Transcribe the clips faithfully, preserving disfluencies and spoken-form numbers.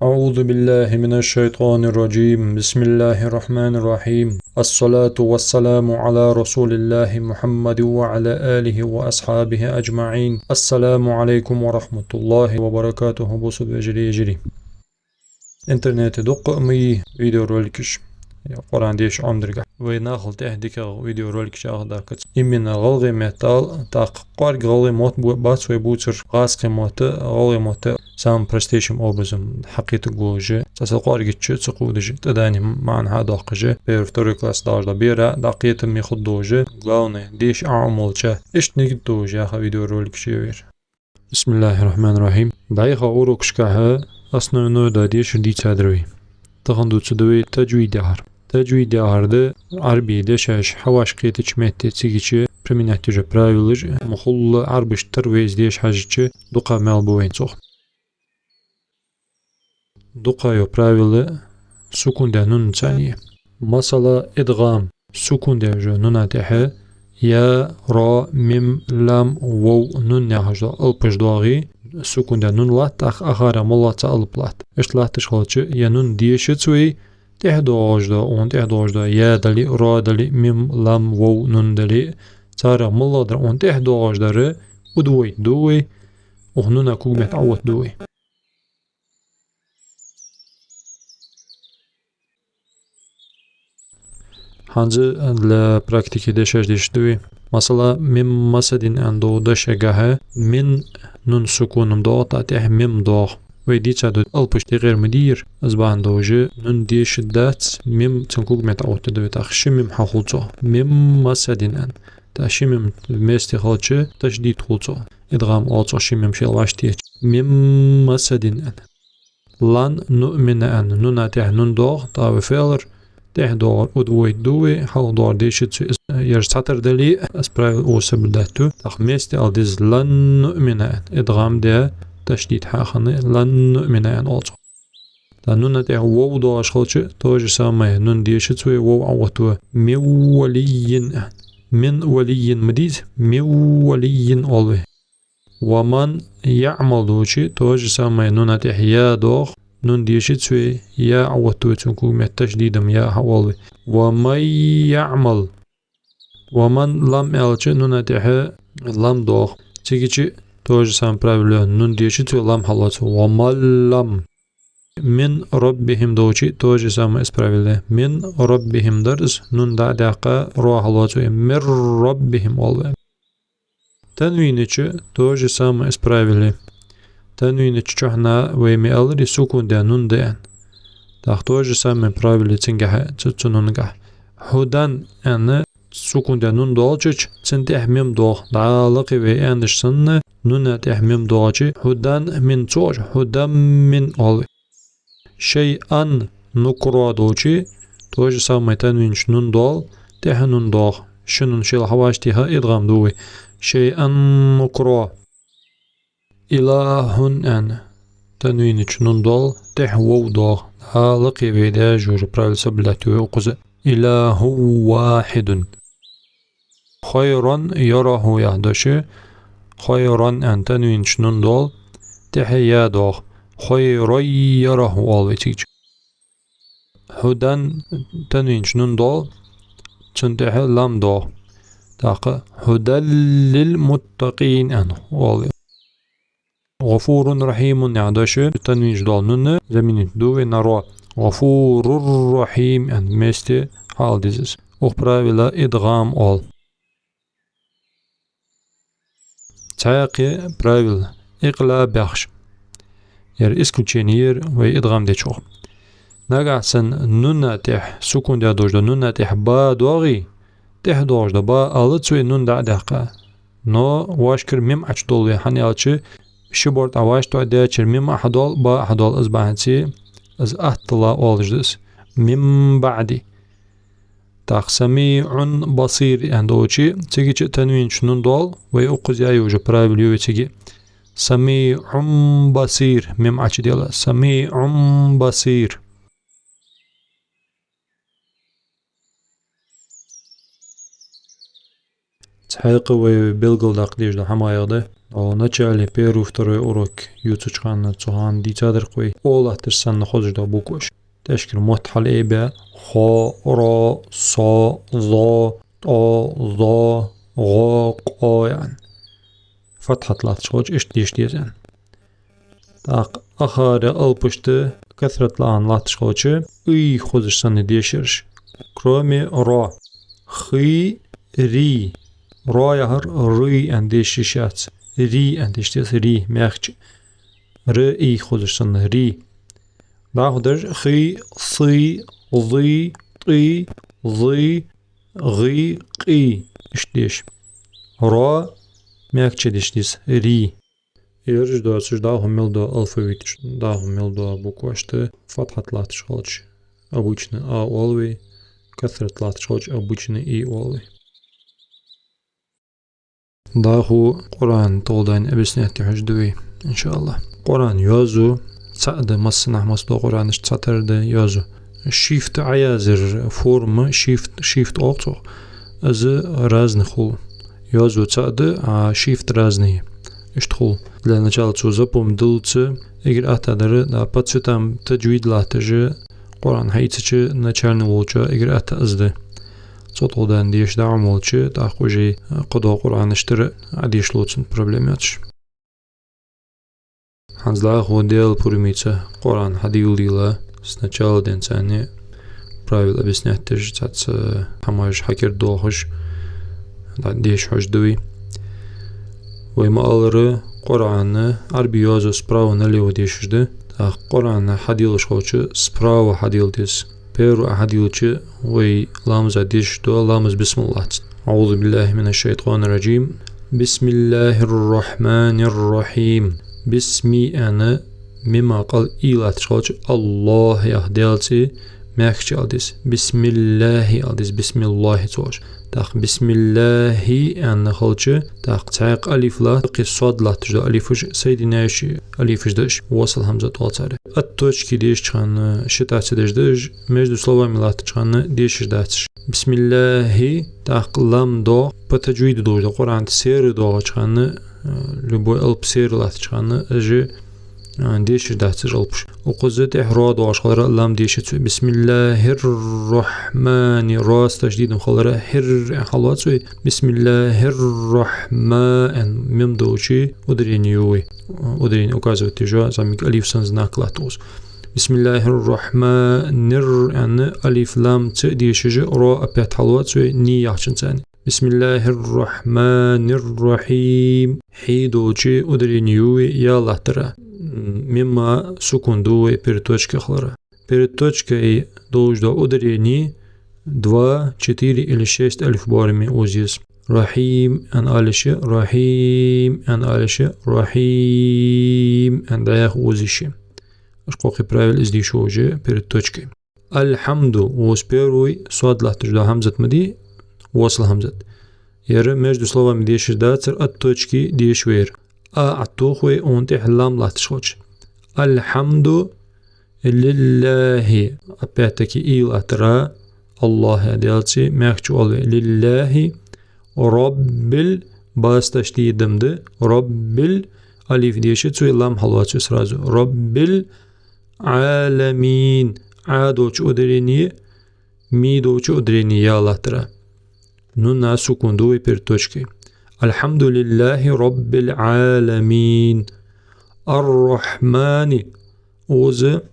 أعوذ بالله من الشيطان الرجيم. بسم الله الرحمن الرحيم. الصلاة والسلام على رسول الله محمد وعلى آله وأصحابه أجمعين. السلام عليكم ورحمة الله وبركاته. Бусалба вежарий, йижарий. Интернете дукха а ма йий видеороликаш, е Къуръан деша Ӏомадарга. Вай нахал тӀехьа дикагӀа видеороликаш яха даккхац. Именно гӀалгӀай меттала, тӀаккха кӀоарга гӀалгӀай мотт бу-, бац вай бувцар, гӀазкхий мотт, гӀалгӀай мотт самым простейшим образом, хьакхетаргволаш, цхьа сел кӀоаргача ца кхувдаш, тӀадани маӀан хьадоаккхаш, первый, второй класс долаш да бера, дӀакхетаме хургдолаш, главное, деша Ӏомалча, иштта нигат долаш яха видеороликаш я вай. بسم الله الرحمن الرحيم. ДӀаяхача урокашка основной да дешар дийцадар вай. Тахан дувцаргда вай таджвид яхар. Таджвид яхар да Ӏарбий дешаш хьавӀашагӀкхетача метте, цигача применять деш правилаш, ма хулла Ӏарбашта тара вай из деша хьежача дукха маьл ба вайна цох. Дукха йола правила сукун даь нунаца я. Масала, идгӀам. Сукун даь йола нуна тӀехьа я, ро, мим, лам, вов, нун яхаш дола алапаш доагӀе, сукун даь нун латт, тӀаккха ахара мел лоацца алап латт. Иштта латташ хилча, е нун дешац вай, тӀехьа доагӀаш да, укхунна тӀехьа доагӀаш да я дале, ро дале, мим, лам, вов, нун дале, царех малагӀа дар укхунна тӀехьа доагӀаш дар удвоить ду вай, укх нуна когаметта Ӏооттаду вай. ХӀанз для практики дешаш дешаргда вай. Масала, мим масадин аьнна дола дош эггара, мин нун сукуном доагӀа, тӀаккха тӀехьа мим доагӀа. Вай дийцад алапаш тӀехьара ма дийра, из бахьан долаш нун дешаргдац, мим цун когаметта Ӏооттаргда вай, тӀаккха ши мим хьахул цох. Мим масадин аьнна. ТӀаккха ши мим вместе хилча, ташдид хул цох. ИдгӀам оал цох ши мим шел вӀаштӀехьа. Мим масадин аьнна. Лан нуъмина аьнна. Нуна тӀехьа нун доагӀа, тӀаккха вай феӀлара тӀехьа доагӀар удвоить ду вай, хьалха доагӀар дешац вай, из, ераш цхьатара дале, из правила укхаза сабар даьтта. ТӀаккха вместе ала деза лан нуъмина аьнна. ИдгӀам даь, ташдид хьахинна, лан нуъмина аьнна оал цох. ТӀаккха нуна тӀехьа вов доагӀаш хилча, то же самое, нун дешац вай, вов Ӏооттаду. Миввалиййин аьнна. Мин валиййин ма дий из, миввалиййин оал вай. Ва ман яъмал долча, то же самое, нуна тӀехьа я доагӀа, нун дешац вай, я Ӏооттаду вай цун когаметта, ташдидом я хьаоал вай. Ва ман яъмал. Ва ман лам аьлча, нуна тӀехьа лам доагӀа. Цигача то же самое правило, нун дешац вай, лам хьалоац. Ва ман лам. Мин раббихим долча то же самое из правило. Мин раббихим дар из, нун дӀа а даьккха, ро хьалоац вай, мир раббихим оал вай. Танвинача то же самое из правило. Танвинача чухьнахьа вай ма аьларий, сукун даь нун да аьнна. ТӀаккха то же самое правило цунгахьа, цу, цу нунгахьа. Хьудан аьнна, сукун даь нун долчача, цун тӀехьа мим доагӀа. ДӀа лакхе вай аьннача санна, нуна тӀехьа мим доагӀача, хьудан мин ца оалаш, хьудам мин оал вай. Шайъан нукро долча, то же самое, танвинача нун доал, тӀехьа нун доагӀа. Ши нун шел хьавӀаштӀехьа идгӀам ду вай. Шайъан нукро. Илахун аьнна, танвинача нун доал, тӀехьа вов доагӀа. ДӀа лакхе вай деш йола правила сабар даьтта вай укхаза. Илаху вахидун. Хайран яраху яха дош, хайран аьнна, танвинача нун доал, тӀехьа я доагӀа. Хайрай яраху оал вай цигача. Хьудан, танвинача нун доал, цун тӀехьа лам доагӀа. ТӀаккха хьудан лил муттакъин аьнна оал вай. ГӀафурун рахьимун яха дош, танвинача доал нун, заменить ду вай на ро. ГӀафурур рахьим аьнна, вместе хьаала деза из. Укх правила идгӀам оал. Цхьаькха правила, икълаб яхаш. Ер исключение я вай идгӀам дечох. Нагахьа санна нуна тӀехьа, сукун даь долаш да, нуна тӀехьа ба доагӀе, тӀехьа доагӀаш да ба алац вай нун дӀа а даьккха. Но вӀашкара мим Ӏочудоал вай, хӀана аьлча, ши борд Ӏа вӀаштӀехьа даьча мим а хьадоал, ба а хьадоал, из бахьанца из аттала оалаш да из. Мим баъди. ТӀаккха самиъун басир аьнна долча, цигача танвинача нун доал, вай укхаза яь йола правила я вай цига. Самиъун басир, мим Ӏочудел. Самиъун басир. Хьакъехьа вай белгалдаккха дезаш дола хӀама яхар да. О, начале первый, второй урок ювцача хана цу хана дийцадар-кх вай. О латташ санна хозаш дола букваш. ТӀехьашкара мотт хьалъайбаь: хо, ро, со, зо, тӀо, зо, гӀо, къо, яӀни. Фатхьат латташ хилча, иштта деша деза, яӀни. ТӀаккха ахара алапашта касрат лаьнна латташ хилча, ый хозаш санна дешараш. Кроме ро. Хы, ри. Ро яхар ры аьнна деша йиш яц. Ри аьнна деша деза, ри, мягче. Р, ый хозаш санна, ри. ДӀахо дераш: хы, сы, зы, ты, зы, гӀы, къы. Иштта деша. Ро мягче деша деза, ри. Ераш доацаш дӀахо мел дола алфавиташ, дӀахо мел дола буквашта фатхьат латташ хилча, обычно а оал вай, касрат латташ хилча, обычно и оал вай. ДӀахо Къуръан толдайн объяснять де хьожаргда вай, иншааллахӀ. Къуръан йоазув цаӀ да, массанахьа масса дола Къуръанаш цхьатарра да йоазув. Шрифт Ӏоязъяр форма, шрифт, шрифт оал цох. Из разный хул. Йоазув цаӀ да, а шрифт разный. Иштта хул. Для начала цо запомнить дилаца, эггара атта дар, да, по цветам таджвид латташ, Къуръан хьаийцача начальни волча эггара атта из да. Цул тӀехьагӀа деша дӀа Ӏомаволча, тӀаккха уже кхыдола Къуръанаш тӀара Ӏодеша лоацаш проблема яц. ХӀанз дӀахо Даьла пурамаца Къуръан хьадийла дийла, сначала денз царна правила объяснять деш, цхьацца хӀамаш хьакердадоахаш, дӀадеша хьожаргда вай. Вай ма аллара, Къуръан Ӏарбий йоазув справа налево дешаш да, тӀаккха Къуръан хьаделаш хилча справа хьадела деза. Первый Ӏа хьадийлача вай ламаза дешаш дола ламаз бисмиллахӀ лац. أعوذ بالله من الشيطان الرجيم. بسم الله الرحمن الرحيم. Бисми аьнна, мима кӀал и латташ хилча, АллахӀ яха Даьла цӀи мягче ала деза. БисмиллахӀи ала деза, бисмиллахӀи ца оалаш. ТӀаккха бисмиллахӀи аьнна хилча, тӀаккха цхьаькха алиф латт, кхы сод латташ дола алифаш, соединяющий алифаш да уж, васл хӀамзат оал царех. От точки дешача хана шита ца деш да уж, между словами латтача хана дешаш дац уж. БисмиллахӀи, тӀаккха лам доагӀа, по таджвиду долаш да Къуръан тӀа серый доагӀача хана, э, любой алап серый латтача хана, уж, э, дешаш дац уж алапаш. Укхаза тӀехьа ро доагӀаш хиларах лам дешац вай. БисмиллахӀир-рахьмани, ро с ташдидом хиларах хӀир аьнна хьалоац вай. БисмиллахӀир-рахьма аьнна, мим долча ударение ю вай. Ударение указывать деш, зӀамига алиф санна знак латт укхаза. БисмиллахӀир-рахьманир аьнна, алиф лам ца дешаш, ро опять хьалоац вай, ни яхачунца цхьана. БисмиллахӀир-рахьманир-рахьим. Хьи долча ударение ю вай я латтарах. Мима сукун ду вай перед точкой хиларах. Перед точкой долаш дола ударение два, четыре или шесть алиф боараме оза еза. Рахьим аьнна ала йиш я, рахьим аьнна ала йиш я, рахьим аьнна дӀаьха оза йиш я. Аш кхокхи правил из дийшо уже перед точкой. Аль-хьамду, укхаза первый сод латташ дола хӀамзат ма дий, васл хӀамзат. Ер между словами дешаш дацар, от точки деша вай ер. А Ӏотох вай, укхун тӀехьа лам латташ хилча. Аль-хьамду лиллахӀи. Опять-таки и латтарах, АллахӀ яха Даьла цӀи мягче оал вай. ЛиллахӀи роббиль, ба с ташдидом да, роббиль, алиф дешац вай, лам хьалоац вай сразу. Роббиль Ӏаламин. Ӏа долча ударение, ми долча ударение я латтарах. Нуна сукун ду вай перед точкой. Аль-хьамду лиллахӀи роббиль Ӏаламин. Ар-рахьмани. Укхаза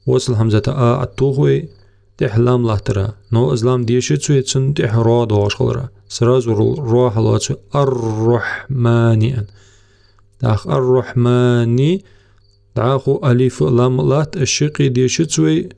васл хӀамзата а Ӏотох вай, тӀехьа лам латтарах. Но из лам дешац вай, цунна тӀехьа ро доагӀаш хиларах. Сразу ро хьалоац вай, ар-рахьмани аьнна. ТӀаккха ар-рахьмани, дӀахо алиф а лам а латт, уж шиъ кхы дешац вай,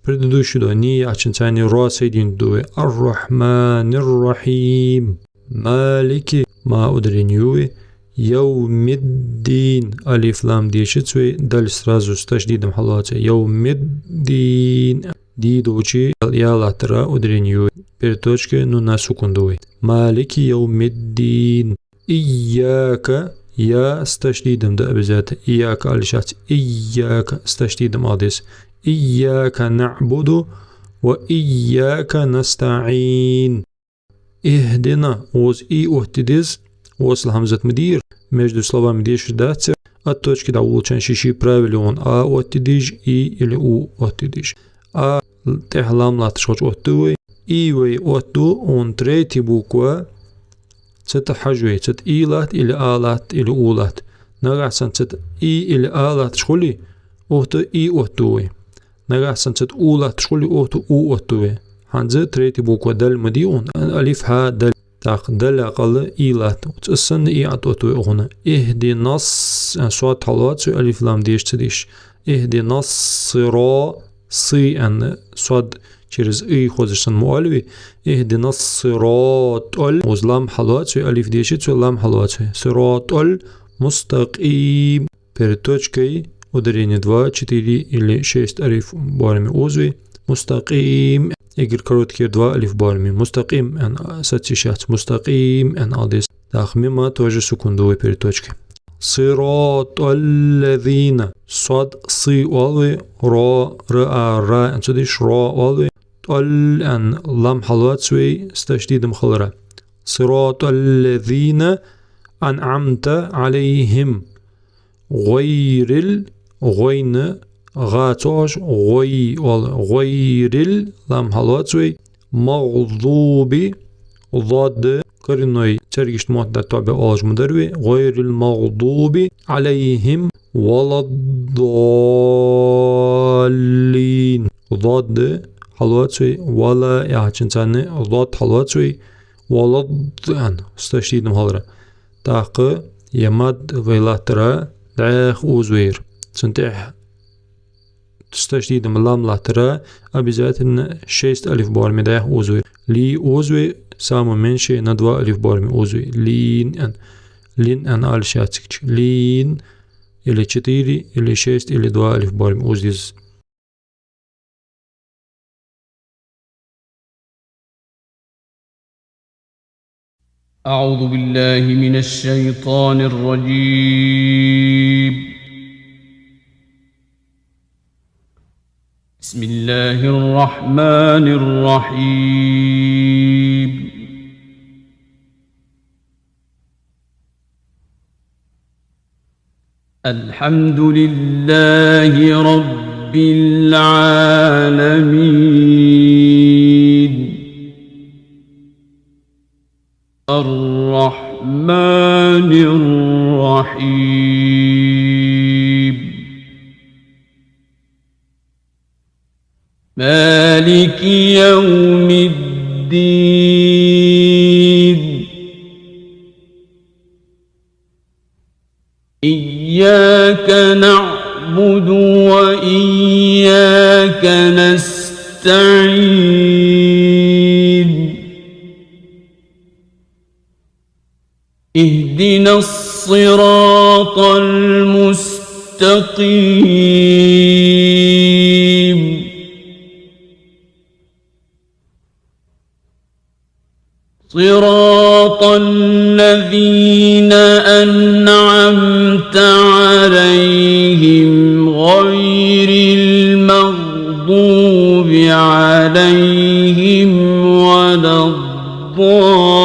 предыдущий дола ни яхачунца цхьана ро соединить ду вай. Ар-рахьманир-рахьим. Малики, ма ударение ю вай. Явмиддин. Алиф лам дешац вай, даль сразу с ташдидом хьалоац вай. Явмиддин. Ди долча я латтарах ударение ю вай. Перед точкой нуна сукун ду вай. Малики явмиддин. Ийяка, я с ташдидом да обязательно. Ийяка ала йиш яц. Ийяка с ташдидом ала деза. Ийяка наӀбуду ва ийяка настаӀин. اهدنا, укхаза и оттаде деза, васл хьамзат ма дий ер, между словами дешаш дац ер, от точки дӀаволалуча хана ший-ший правило я, а оттадеш, и или у оттадеш. А тӀехьа лам латташ хилча оттаду вай, и вай оттаду, укхун третий буква, цу тӀа хьажа вай, цу тӀа и латт или а латт или у латт. Нагахьа санна цу тӀа и или а латташ хуле, укх тӀа и оттаду вай. Нагахьа санна цу тӀа у латташ хуле, укх тӀа у оттаду вай. ХӀанз третий буква даль ма дий укхун, алиф, хьа, даль. ТӀаккха даль кӀал и латт. Цу санна и а тӀаоттаду вай укхунна. اهدنا الص-, а, сод хьалоац вай, алиф-лам деша ца деш. اهدنا الصرا-, сы аьнна, сод через ы хозаш санна ма оал вай. اهدنا الصراط ал-, укхаза лам хьалоац вай, алиф дешац вай, лам хьалоац вай. صراط المستقيم. Перед точкой ударение два, четыре или шесть алиф боараме оза вай. مستقيم. Эггара короткий два алиф боараме. مستقيم аьнна саца йиш яц. مستقيم аьнна ала деза. ТӀаккха мима тоже сукун ду вай перед точкой. صراط الذين. Сод сы оал вай, ро, ра, а, ра аьнна ца деш, ро оал вай. ТӀол аьнна лам хьалоац вай, с ташдидом хилара. صراط الذين أنعمت عليهم. غير ال-, гӀойна, гӀа ца оалаш, гӀой оал, غير ال-, лам хьалоац вай, المغضوب, зод, коренной царгашта мотт да тоабе оалаш ма дарий вай, غير المغضوب عليهم ولا الضالين. Зод хьалоац вай, вала яхачунца зод хьалоац вай, ولا الض-, аьнна, с ташдидом хилара. ТӀаккха е мад вай латтара, дӀаьха оза вай ер. Цунна тӀехьа с ташдидом лам латтара, обязательно шесть алиф боараме дӀаьха оза вай ер. Ли оза вай, самое меньшее на два алиф боараме оза вай. Лин аьнна. Лин аьнна ала йиш яц цига. Лин или четыре, или шесть, или два алиф боараме оза деза. أعوذ بالله من الشيطان الرجيم. بسم الله الرحمن الرحيم. الحمد لله رب العالمين. الرحمن الرحيم. مالك يوم الدين. إياك نعبد وإياك نستعين. اهدنا الصراط المستقيم. صراط الذين أنعمت عليهم غير المغضوب عليهم ولا الضالين.